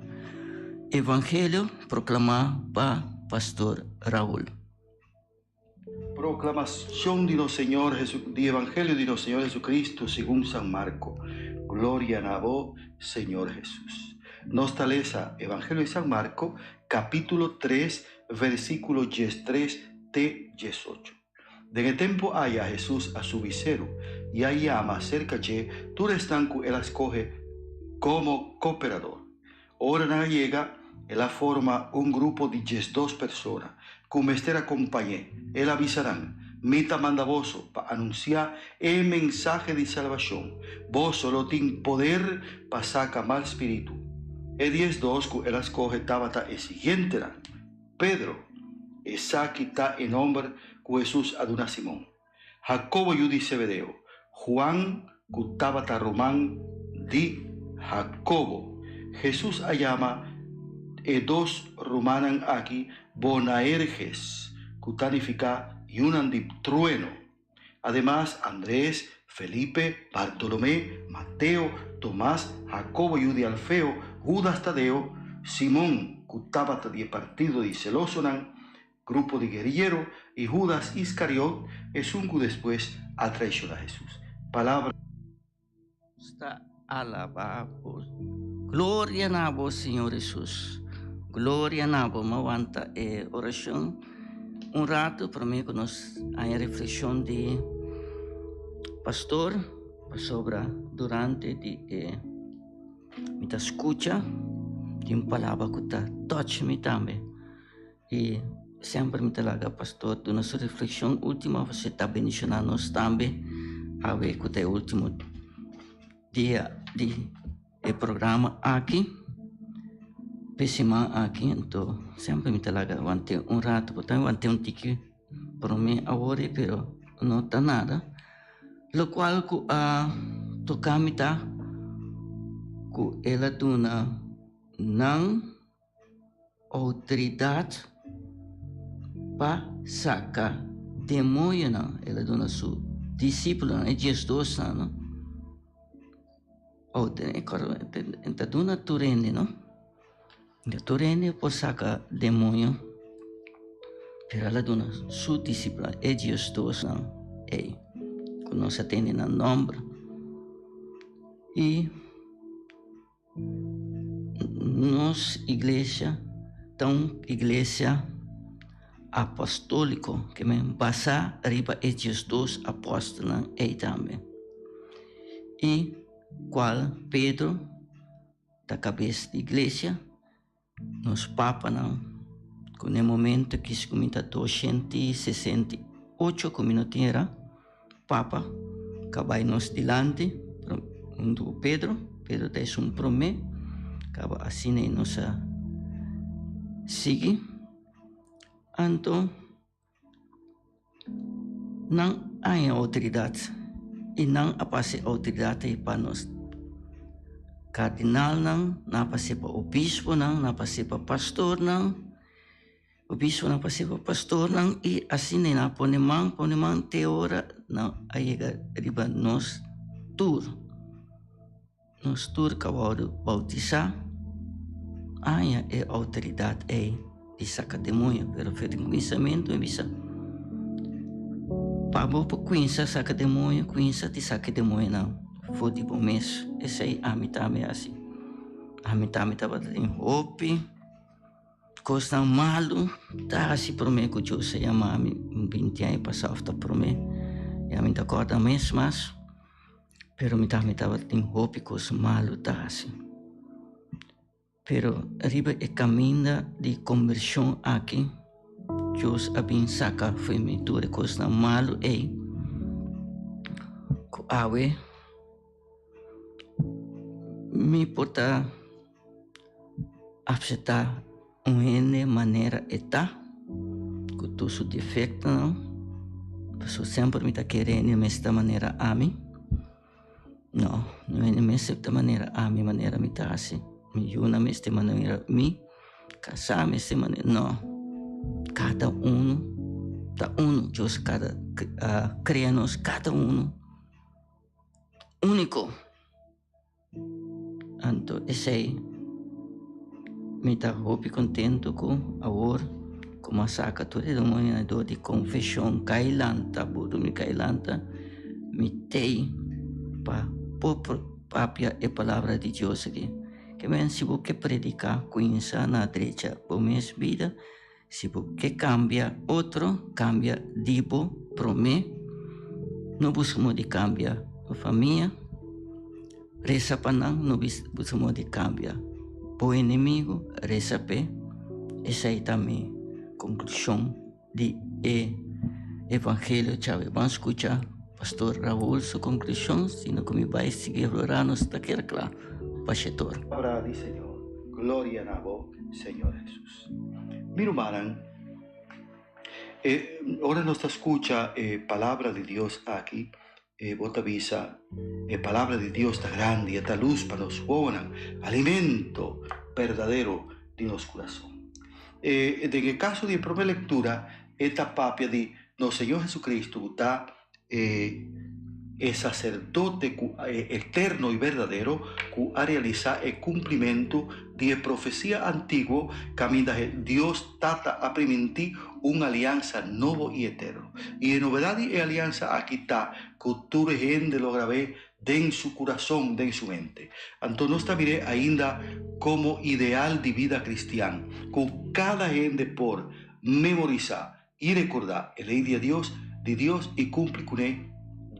Evangelio proklamá pa Pastor Raul. Proclamación di nos Señor Jesu, di Evangelio di nos Señor Jesucristo segun San Marco. Gloria na bo, Señor Jesús. Nos ta lesa Evangelio di San Marco, capítulo 3, versículo 13 te 18. Den e tempo aya Jesús a subi ceru y a yama cerca dje tur esnan cu el a scoge como cooperador. Ora nan a yega, el a forma un grupo di 12 persona ku mester a kompañ'é. El a bisa nan, Mi ta manda boso pa anunsiá e mensahe di salbashon. Boso lo tin poder pa saka mal spiritu. E 12 ku el a skohe tabata e siguientenan, Pedro. Esaki ta e nòmber ku Hesus a duna Simon. Hakobo yu di Zebedeo, Huan ku tabata ruman di Hakobo. Hesus a yama e dos rumannan aki Bonaerges, ku ta nifiká yunan di trueno. Ademas, Andres, Felipe, Bartolomé, Mateo, Tomas, Hakobo yu di Alfeo, Hudas Tadeo, Simon, ku tabata di e partido di selosonan, grupo di gueriyero, i Hudas Iskariot, esun ku despues a traishoná Hesus. Palabra. Nos ta alabá bo. Gloria na bo, Señor Hesus. Gloria na bo. Mi wanta e orashon un ratu promé ku nos haña reflekshon di pastor pasobra durante di e mi ta skucha tin palabra ku ta touch mi tambe. I semper mi ta laga pastor duna su reflexion ultimo pasobra e ta bendiciona nos tambe awe cu ta e ultimo dia di e programa aki p'e siman aki anto semper mi ta laga wante un rato por ta wante un tiki prome awor pero no ta nada locual cu a toca mi ta cu el a duna nan. Outoridat pa saka demoñonan. El a duna su disípulonan, e diesdosnan, no? E ta duna tur hende, no? Tur hende por saka demoño, pero el a duna su disípulonan, e diesdosnan ei, ku nos a tende nan nòmber. I. Nos iglesia ta un iglesia apostóliko ke men basá riba e diesdos apòstelnan ei tambe, i kual Pedro ta kabes di iglesia. Nos papanan ku na e momento kis ku mi ta 268 ku mi no tin era papa ka bai nos dilanti huntu ku Pedro, Pedro ta esun prome kaba asina i nos a sigui anto nan haña outoridat i nan a pasa e outoridat ei pa nos kardinalnan, nan a pas'é pa obisponan, nan a pas'é pa pastornan, obisponan a pas'é pa pastornan i asina nan a pone man, pone man te ora nan a yega riba nos tur. Nos tur ka wòrdu boutisá haña e outoridat ei di saka demoño, pero for di kuminsamentu mi bisa, pa bo por kuminsá saka demoño, kuminsá di saka e demoñonan for di bo mes. Esei ami tambe hasi. Ami tambe tabata tin hopi kosnan malu ta hasi promé ku Dios a yama mi binti aña pasá òf ta promé, ya mi ta kòrda mes mas. Pero mi tambe tabatin hopi kos malu ta hasi. Pero riba e kaminda di kombershon aki, Dios a bin saka fo'i mi tur e kosnan malu ei ku awe mi por ta apseptá un hende manera e ta, ku tur su defektonan, pasobra semper mi ta kere hende mes ta manera ami. No, no hende mester ta manera ami, manera mi ta hasi. Mi yunan mester manera mi, kasá mester manera, no. Kada unu ta unu, Dios kada a krea nos kada unu úniko. Anto esei mi ta hopi contento cu awor cu mi a saca tur e demonionan dor di confesion cay lanta burdo mi cay lanta mi tey pa por papia e palabra di Dios aki. Ke men si bo ke predica cuminsa na drecha bo mes bida si bo ke cambia otro cambia di bo prome no busca modo di cambia bo famia reza pa nan no busca modo di cambia bo enemigo reza p'e esey ta mi conclusion di e evangelio djawe ban scucha pastor Raul su conclusion sino cu mi bay sigui rora nos ta keda cla pa shetor. Palabra di Señor. Gloria na bo, Señor Jesus. Mi rumannan. E, ora nos ta skucha e palabra di Dios aki, e bo ta bisa, e palabra di Dios ta grandi, e ta lus pa nos wowonan, alimento berdadero di nos kurason. E, den e kaso di e promé lektura, e ta papia di nos Señor Jesucristo ku ta e e saserdote ku e eterno i berdadero ku a realisá e kumplimentu di e profesia antiguo kaminda Dios Tata a primintí un aliansa nobo i eterno. I e novedat di e aliansa aki ta ku tur hende lo grab'é den su kurason, den su mente. Anto nos ta mir'é ainda komo ideal di bida kristian, ku kada hende por memorisá i rekordá e lei di a Dios di Dios i kumpli kuné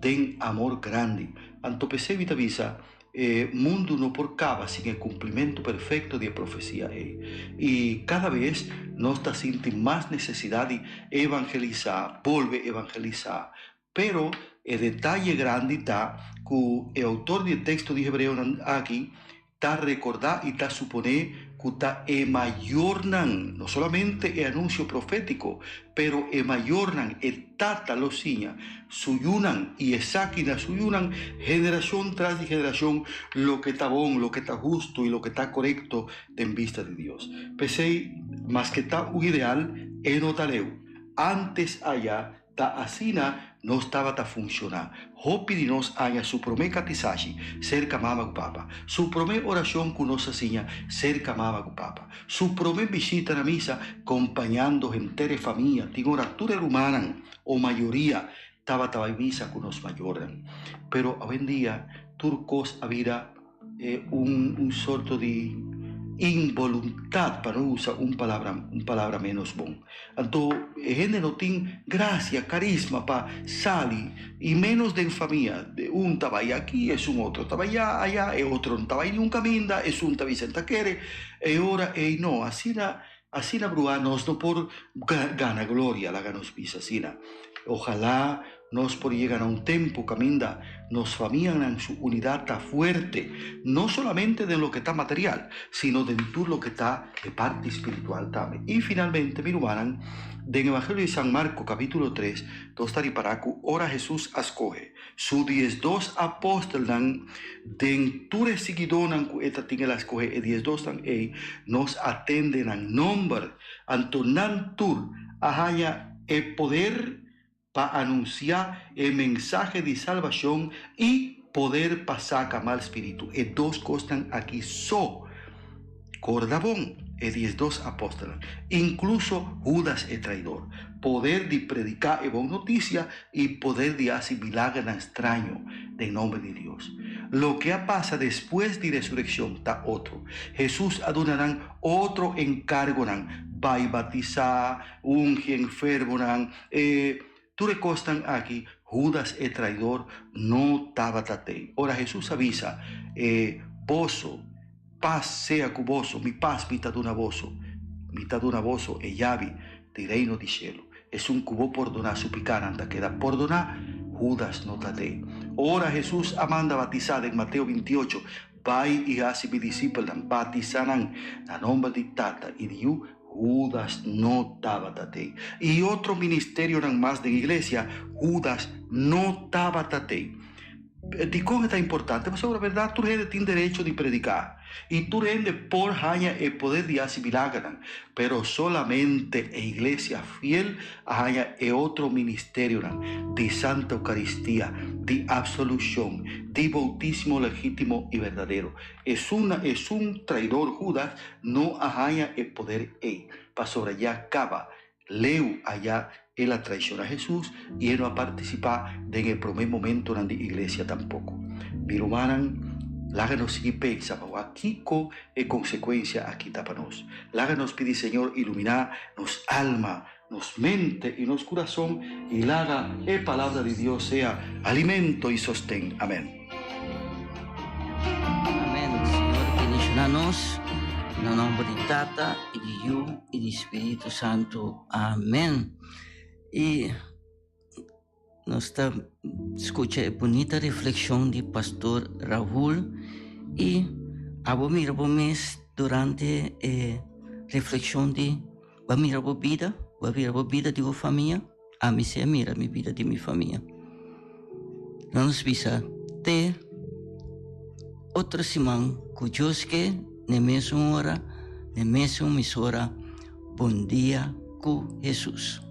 den amor grandi. Anto p'esei mi ta bisa, e mundu no por kaba sin e kumplimentu perfekto di e profesia ei. I kada bes nos ta sinti mas nesesidat di evangelisá, bolbe evangelisá. Pero e detaye grandi ta ku e outor di e teksto di Hebreonan aki ta rekordá i ta suponé ku ta e mayornan, no solamente e anunsio profétiko, pero e mayornan, e tata lo siña su yunan i esaki na su yunan, generashon tras di generashon, loke ta bon, loke ta hustu i loke ta korekto den bista di Dios. P'esei, maske ta un ideal, e no ta leu. Ántes aya Ta asina nos tabata funshoná. Hopi di nos haña su promé katisashi serka mama ku papa, su promé orashon ku nos a siña serka mama ku papa, su promé bishita na misa kompañando henter e famia. Tin ora tur e rumannan, o mayoria, tabata bai misa ku nos mayornan. Pero awendia tur kos a bira E un un sorto di involuntad, pa no usa un palabra un palabra menos bon. Anto e hende no tin gracia, carisma pa sali y menos den famia. Un ta bai aki, esun otro ta bai aya, e otro no ta bai niun caminda, esun ta bisa ta kere, e ora ey no. Asina asina brua nos no por gana gloria, laga nos bisa asina. Ojalá Nos por yega na un tempu kaminda nos famianan su unidat ta fuerte, no solamente den loke ta material, sino den tur loke ta e parti spiritual tambe. I finalmente, mi rumannan, den Evangelio di San Marko kapítulo tres, nos ta ripará ku ora Hesus a skohe su diesdos apòstelnan, den tur e siguidónan ku e ta tin el a skohe e diesdosnan ei, nos a tende nan nòmber, anto nan tur a haña e poder pa anunsiá e mensahe di salbashon i poder pa saka mal spiritu. E dos kosnan aki so. Korda bon, e diesdos apòstelnan, inkluso Hudas e traidor, poder di prediká e bon notisia i poder di hasi milagernan straño den nòmber di Dios. Loke a pasa despues di resurekshon ta otro. Hesus a duna nan otro enkargonan, bai batisá, ungi enfermonan, E tur e kosnan aki Hudas e traidor no tabata tei. Ora Hesus a bisa e boso, Pas sea ku boso, mi pas mi ta duna boso, mi ta duna boso e yabi di reino di shelu. Esun ku bo pordoná su pikánan ta keda pordoná, Hudas no ta tei. Ora Hesus a manda batisá den Mateo bintiocho, Bai i hasi mi disipelnan, batisá nan na nomber di Tata i di Yu, Hudas no tabata tei. I otro ministerionan mas den iglesia, Hudas no tabata tei. Dikon e ta importante? Pasobra bèrdat tur hende tin derecho di prediká i tur hende por haña e poder di hasi milagernan, pero solamente e iglesia fiel a haña e otro ministerionan di Santa Eucaristia, di absolushon, di boutismo legítimo i berdadero. Esun na esun traidor Hudas no a haña e poder ei, pasobra ya kaba leu aya el a traiciona Hesus i e no a partisipá den e promé momentonan di iglesia tampoko. Mi rumannan, laga nos sigui pensa pa wak kiko e konsekuensia aki ta pa nos. Laga nos pidi Señor iluminá nos alma, nos mente i nos kurason i laga e Palabra di Dios sea alimento i sosten. Amèn. Amèn. Señor bendishoná nos na nòmber di Tata i di Yu i di Spiritu Santu. Amèn. I nos ta skucha e bunita reflekshon di Pastor Raul i abo mira bo mes durante e reflekshon di bo mira bo bida. Bo a mira bo bida di bo famia? Ami si a mira mi bida di mi famia. Nos bisa te otro siman ku Dios ke, n'e mesun ora, n'e mesun misora. Bon dia ku Hesus.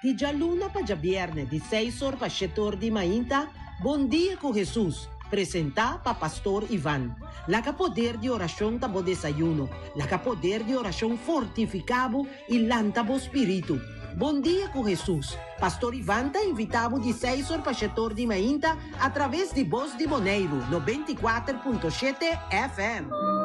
Di djaluna pa djabièrnè di seis or pa shete or di mainta, Bon Dia ku Hesus, presentá pa Pastor Ivan. Laga poder di orashon ta bo desayuno, laga poder di orashon fortifiká bo i lanta bo spiritu. Bon Dia ku Hesus, Pastor Ivan ta invitá bo di seis or pa shete or di mainta atraves di Bos di Boneiru, 94.7 FM.